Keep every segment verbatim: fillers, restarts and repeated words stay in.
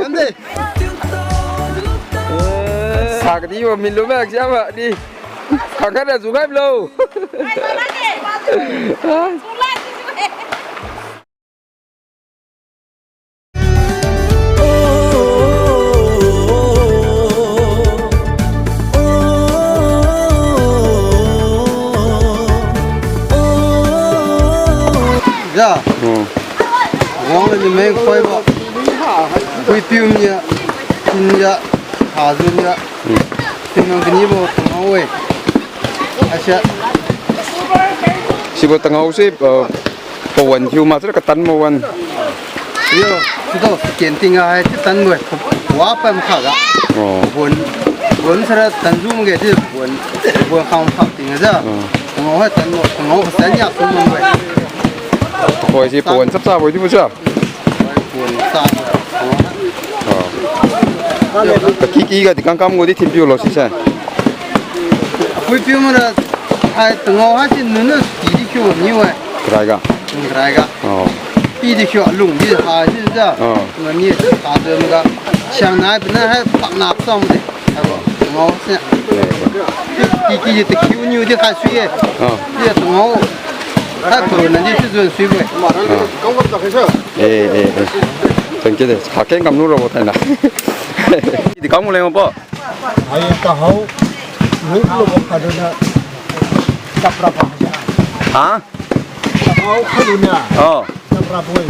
Ande. Sa kadi wa milu ma sia ma di. Khangkhat na jukhai lo. Ja. Hmm. Wang le ni meng khoi ba. Pui piu nia. Tin ja. Ha jun ja. Hmm. Tin nang kini bo tangau we. Asia. Sibo tangau se, uh, pawan hiu ma sira katan mawan. Yo, situ ken ting hai ti tan bo. Wa pa ma kha ga. Oh. Bon, bon sira tan ju ma ge ti bon, bon khang khang ting ja. Oh. Tangau hai tan bo, tangau ka san ya sum ma we. Koi si pawan chap chap bo di bo ja. Kaki ki ga di kangkam gu di thin piu lo sise. Pui piu mara hai tangau hai si nunu ti di kiu ni wai. Krai ga. Krai ga. Oh. Pi di kiu alung di hai si ja. Oh. Ngani ta de ga. Siang nai bina hai pak na sang di. Tangau se. Ki, ki, ki, te kiu niu di khai sui ye. Ah. Di tangau. Khai puru na di si zun sui bo. Ah. Eh, eh, eh. Thank you de. Hakeng kam nu ro bo thaina. Di kam leng bo. Hai ta hau. Lu lu bo kha du na. Tap ra ba. Ha? Tangau kha lu na. Oh. Tangau boi.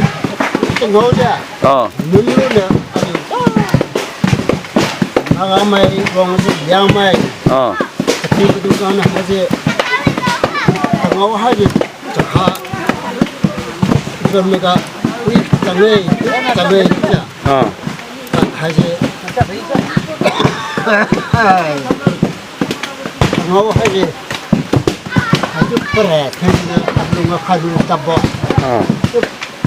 Tangau ja. Oh. Nulu na. Naga mai, Ruang mai, Liang mai. Oh. Kati kadu kana haji. Tangau haji. Chakha. Jom ni ka. Ui, tangau. Tangau ja. Oh. Haji. Tangau haji. Atu pere, kena, lunga kha lu tabo. Ah. Tu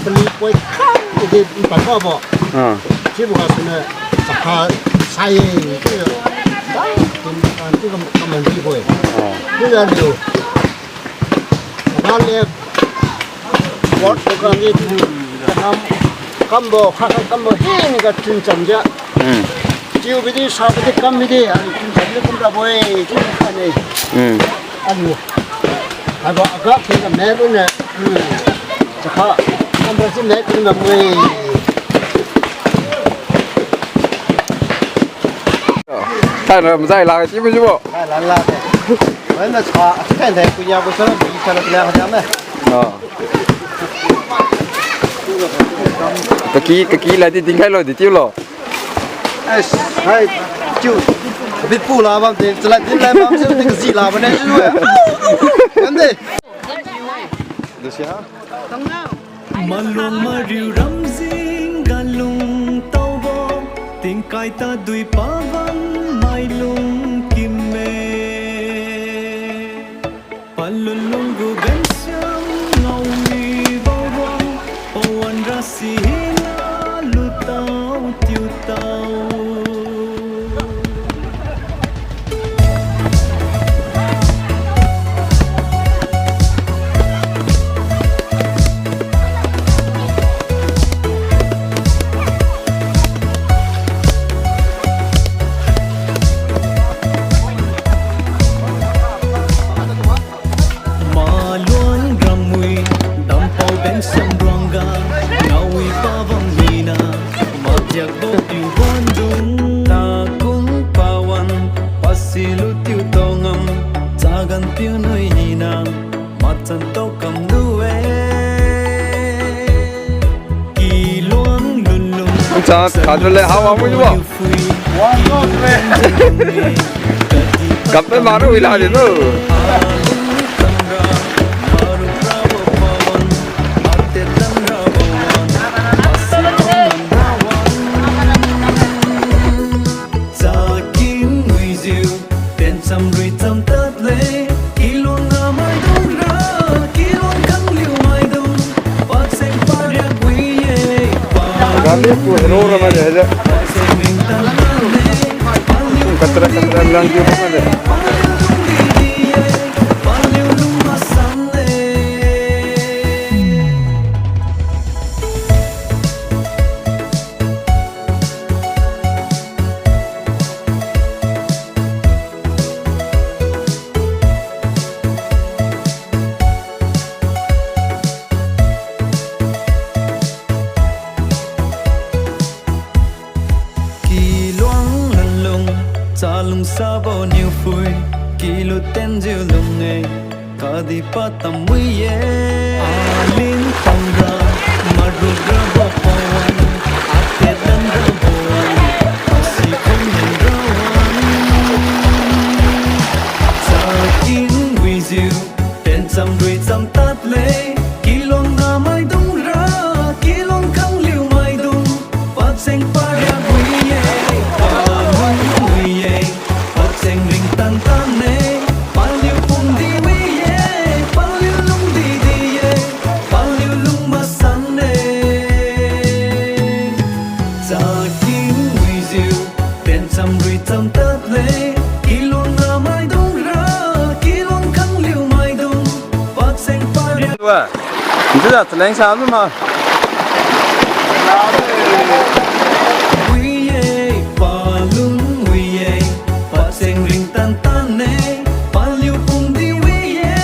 peli poi kha, ide pabo. Ah. Chibo ka suna, saka, sai, tu, tu, tu, kam, kam, di poi. Ah. Tu ya lu. Ba le, Ward program ni, kam, kambo, kha kha kambo, hini ga chun cham ja. Hmm. Tiu bidi, sa bidi, kam bidi, ani chun cham ja kum ra boi, chun kha ni. Hmm. Ani. Haibo aga ke ga me lu ne. Hmm. Chakha, kam ra si me lu na boi. Thainai mazai la chiu bo. Hai, lan la de. Wena sa, kai dai kuya bo sa, bi sa la kena ha me. Oh. Kaki, kaki la di dinkhai lo, di tiu lo. Ai, hai, tiu. Bit pu la bam de, chala din la bam se, di kazi la bam ne, tiu. Kan de. Di sia. Maluang mariu ramjing galung taobo, tingkai tadui pavang mailung kimme. Palun lunggu bensiam ngaowi baobo, pawan rasi hina lutao tiutao. Maluang ramwi, dampao bensiam ruangga, ngaowi pavang hina, madiak bo piu bondung. Takung pawan, pasilu tiu tongam, chagan piu nui hina, machan tokam du-e. Kiluang lunlung. Cha, kha le hawa mu bo. Kape maru ila de tu. Chakin nuijiu, tenchamrui chamtat le, kiluang ngamai dong ra, kiluang khangliu maidung, pakseng pariak wi ye, pa. Gari tu hero rama de je. Pakseng ringtan le, paliu katra katra lang ju rama de. Paliu lung di di ye, paliu lung masang le. Sabo niu phui, kilu tenjiu lung-e, kadi patam wi-e. Alin tangra, maruk rabo pawan, ate dan rabo wan, asi khon nen rawan. Chaking wijiu, tencham rui cham tad le, kilong namaidung ra, kilong khangliu maidung, pacheng pariak wi-e, palung wi-e, pacheng ringtan tan-e, paliu pumdi wi-e, paliu lungdi di-e, paliu lung masan-e. Chaking wijiu, tencham rui cham tad le, kilong namaidung ra, kilong khangliu maidung, pacheng pariak. Wa. Njiu da chaleng sa lu ma. Wi-e, palung wi-e, pacheng ringtan tan-e, paliu pumdi wi-e,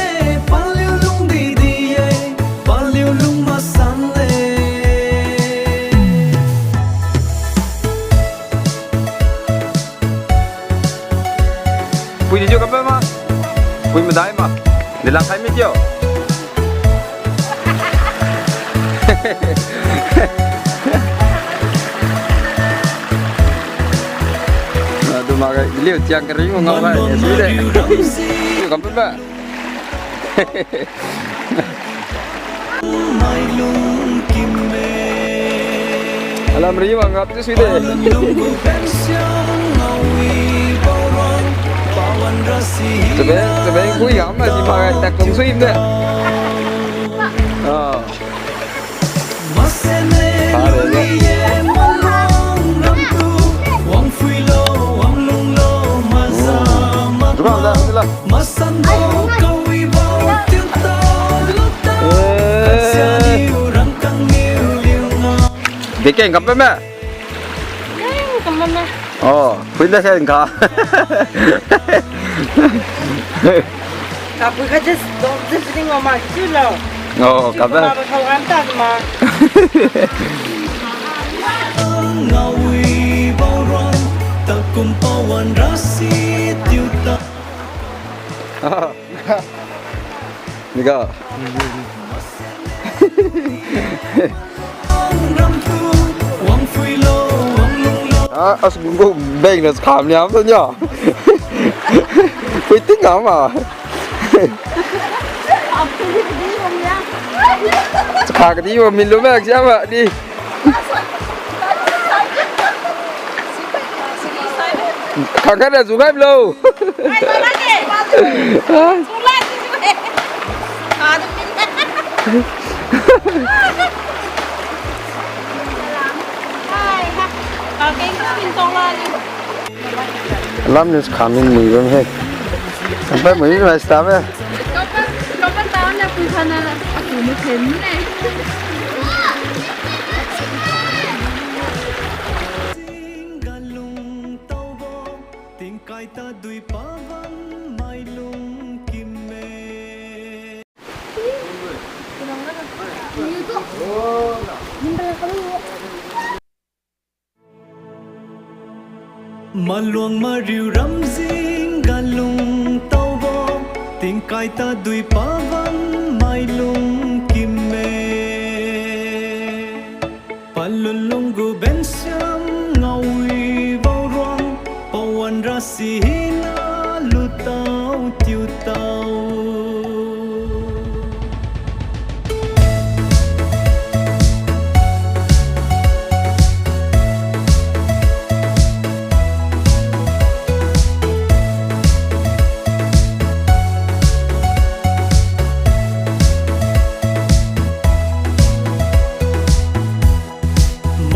paliu lungdi di-e, paliu lung masan-e. Pui di jiu kape ma. Pui madai ma. Di lang khai mi jiu. Adu ma ga liu chiang kari mo ngau ga. Sui de. Kam pe ba. Alam ri wang rap tu sui de. Tebeng, tebeng kui ngam ma si ma ga tak kung sui de. Ah. Dekeng kape me? Dekeng kape me? Oh, pui da sen ka. Kapui ka just dong just ding ma chiu lo. Oh, kape. Chiu ma ba thau ram ta ma. Ngawi bau ruang, takum pawan rasi tiu ta. Ni ga. Ah, as gu beng na kham niam tu nia. Pui ting ngam ma. Chakha kadi ma min lu mak sia ma di. Khangkhat na jukhai lo. Lam ni khamin mui bam he. Sampai mui mai sta be. Galung taubo, tingkai tadui pawan mailung kim me. Maluang mariu ramjing galung taubo, tingkai tadui pawan mailung kim me. Palun lunggu bensiam ngawi bau ruang, pawan rasi hina lutau tiutau.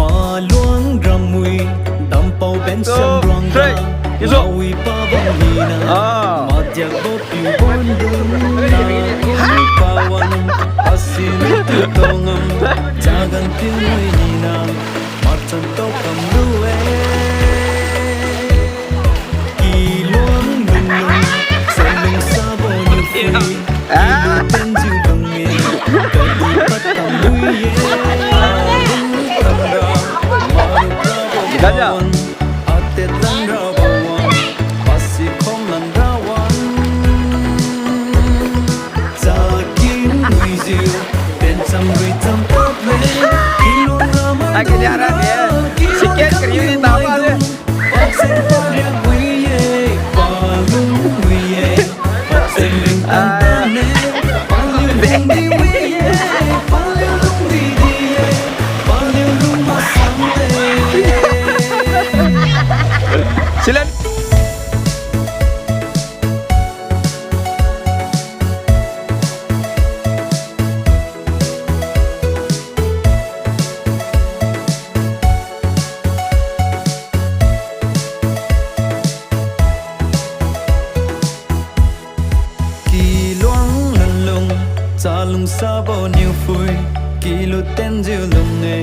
Maluang ramwi dampao bensiam ruangga, ngawi pawan hina, madiakbo piu bondung, pawan asin tu tongam, chagan piu mui hina, marchan tokam lu-e. Kiluang lunglung, chalung sabo niu phui, kilu tenjiu lung-e, kadi patam lui-e. Tamra, maruk rabo pawan, atet lanra pawan, Kini ara ni. Siket kariu di tao ba de. Ah. Silan. Kiluang lanlung, chalungsabo niuphui, kilu tenjiu lung-e,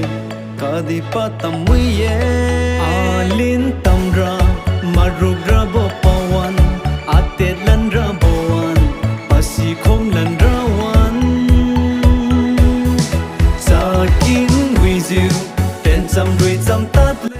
khatdi patam wi-e. Alin tamra, maruk rabo pawan, atet lan rabo wan, pasikhom lan ra wan. Chakin wijiu, tencham ruicham tad le.